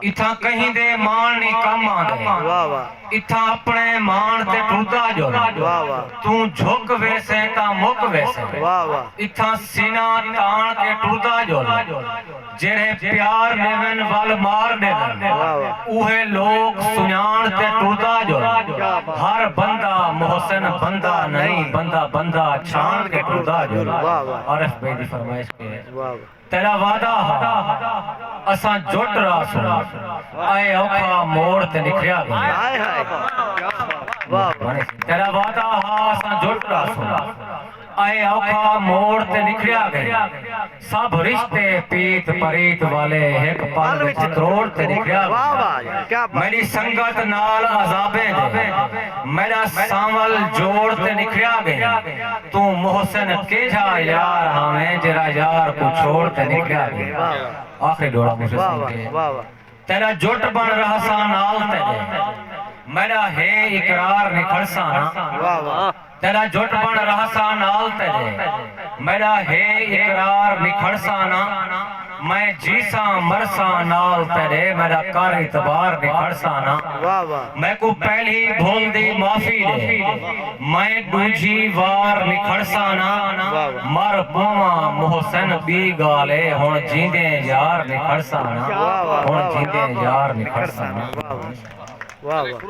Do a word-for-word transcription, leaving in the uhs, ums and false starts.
اتھاں کہیں دے ماݨ نی کم آندے۔ واہ واہ۔ اتھاں اپݨے ماݨ تے ٹردا ڄل۔ واہ واہ۔ توں جھک ویسیں تاں مک ویسیں۔ واہ واہ۔ اتھاں سینہ تاݨ کے ٹردا ڄل۔ جیڑھے پیار ݙیون ول مار ݙیون۔ واہ واہ۔ اوہے لوک سنڄاݨ تے ٹردا ڄل۔ کیا بات۔ ہر بندہ محسن بندہ نئیں، بندہ بندہ چھاݨ کے ٹردا ڄل۔ واہ واہ۔ عارف بھائی دی فرمائش کے۔ واہ واہ۔ تیݙا وعدہ ہا اساں جٹ رہسوں، اے اوکھا موڑ تے نکھڑیا ڳئے۔ ہائے ہائے۔ واہ واہ۔ تیݙا وعدہ ہا اساں جٹ رہسوں، اے اوکھا موڑ تے نکھڑیا ڳئے۔ سب رشتے پیت پریت والے ہک پل وچ تروڑ تے نکھڑیا ڳئے۔ واہ واہ، کیا بات۔ میݙی سنگت نال عذابیں دے، میݙا سانول جوڑ تے نکھڑیا ڳئے۔ توں محسن کیجھا یار ہاویں، جیڑھا یار کوں چھوڑ تے نکھڑیا ڳئے۔ واہ واہ۔ آخری ݙوہڑا محسن واہ سئیں واہ، کے۔ واہ واہ۔ تیݙا جٹ بݨ رہساں نال تیݙے، میݙا ہے اقرار نکھڑساں نا۔ واہ واہ۔ تیݙا جٹ بݨ رہساں نال تیݙے، میݙا ہے اقرار نکھڑساں نا۔ میں جیساں مرساں نال تیݙے، میݙا کر اعتبار نکھڑساں نا۔ واہ واہ۔ میکوں پہلی بھل دی معافی ݙے، میں ݙوجھی وار نکھڑساں نا۔ واہ واہ۔ مر پوواں محسن ٻی ڳالھ اے، ہݨ جیندیں یار نکھڑساں نا۔ واہ واہ، ہݨ واہ واہ۔ جیندیں یار نکھڑساں نا۔ واہ واہ۔ واہ واہ۔